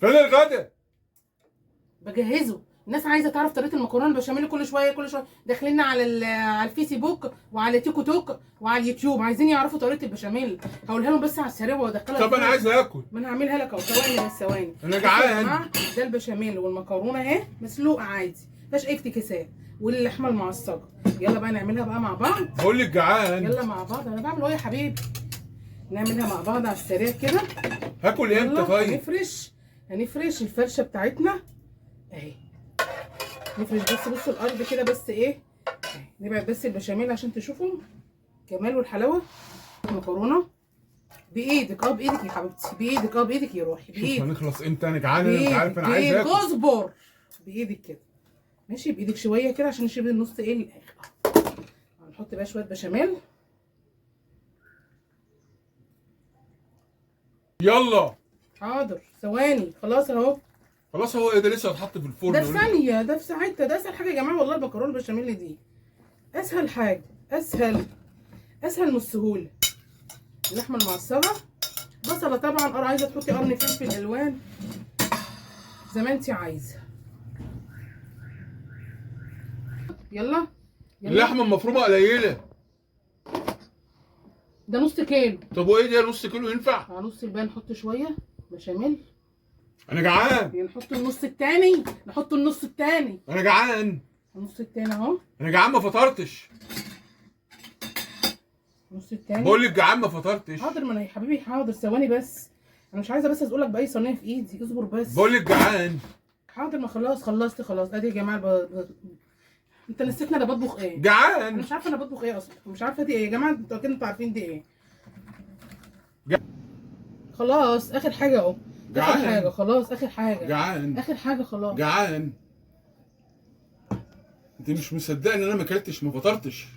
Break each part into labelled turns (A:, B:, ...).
A: فين الغدا؟
B: بجهزه. الناس عايزه تعرف طريقه المكرونه البشاميل، كل شوية كل شوية داخلين على على الفيسبوك وعلى تيك توك وعلى اليوتيوب، عايزين يعرفوا طريقه البشاميل. هقولها لهم بس على السريع وادخلها.
A: طب انا عايز اكل.
B: ما انا هعملها لك اهو، ثواني بس ثواني.
A: انا
B: بصوا يا
A: جعان.
B: جماعة، ده البشاميل والمكرونه اهي مسلوقة عادي، مفيهاش اي افتكاسات، واللحمة المعصجه. يلا بقى نعملها بقى مع بعض.
A: بقول لك جعان.
B: يلا مع بعض، انا بعمل اهو يا حبيبي. نعملها مع بعض على السريع كده.
A: هاكل امتى
B: يلا
A: طيب؟
B: هنفرش الفرشة بتاعتنا اهي. نفرش بس، بصوا الارض كده بس ايه، أهي. نبعد بس البشاميل عشان تشوفوا جمال والحلاوه. المكرونه بايدك، بايدك يا حبيبتي، بايدك، بايدك يا روحي،
A: شوف
B: بايدك.
A: هنخلص امتى، انا جعان، انا مش عارف انا عايز
B: بايدك،
A: اكل.
B: اصبر، بايدك كده ماشي، بايدك شوية كده عشان نشيل النص ايه للاخر. هنحط بقى شوية بشاميل.
A: يلا
B: حاضر ثواني، خلاص اهو.
A: خلاص، هو ايه ده لسه هيتحط في الفرن؟
B: ده في ثانية، ده في ساعتها، ده اسهل حاجة يا جماعة والله. المكرونه البشاميل دي اسهل حاجة، اسهل اسهل من السهولة. اللحمة المعصجه، بصله طبعا، عايزه تحطي قرن فلفل الوان زي ما انت عايزه. يلا يلا.
A: اللحمة المفرومه قليله.
B: ده نص كيلو.
A: طب وايه ده نص كيلو ينفع؟
B: على نص الباقي نحط شوية بشاميل.
A: انا جعان.
B: نحط النص التاني، نحط النص التاني.
A: انا جعان.
B: النص التاني اهو.
A: انا جعان ما فطرتش.
B: النص التاني.
A: بقول لك جعان ما فطرتش.
B: حاضر، ما انا يا حبيبي حاضر، ثواني بس، انا مش عايزه بس ازقلك باي صينية في ايدي، اصبر بس.
A: بقول لك جعان.
B: حاضر، ما خلاص خلصت خلاص. ادي يا جماعة انت نسيتني انا بطبخ ايه. انا
A: جعان.
B: مش عارفه انا بطبخ ايه اصلا، مش عارفه دي ايه يا جماعة، انتوا اكيد انتوا عارفين دي ايه. خلاص اخر حاجة اهو، اخر
A: جعان.
B: حاجة خلاص، اخر حاجة،
A: جعان.
B: اخر حاجة خلاص.
A: جعان. انت مش مصدقني ان انا ما اكلتش ما فطرتش.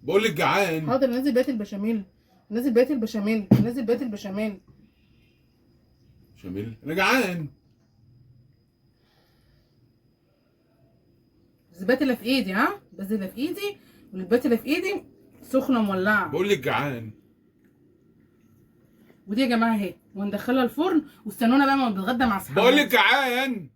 A: بقول لك جعان.
B: حاضر، نزل بقية البشاميل، نزل بقية البشاميل، نزل بقية البشاميل.
A: بشاميل، انا جعان.
B: الزبادي في ايدي، ها، البازلاء في ايدي، والباتله في ايدي سخنة مولعه.
A: بقول لك جعان.
B: ودي يا جماعة اهي، وندخلها الفرن، واستنونا بقى ما بنتغدى مع اصحابنا.
A: بقول لك جعان.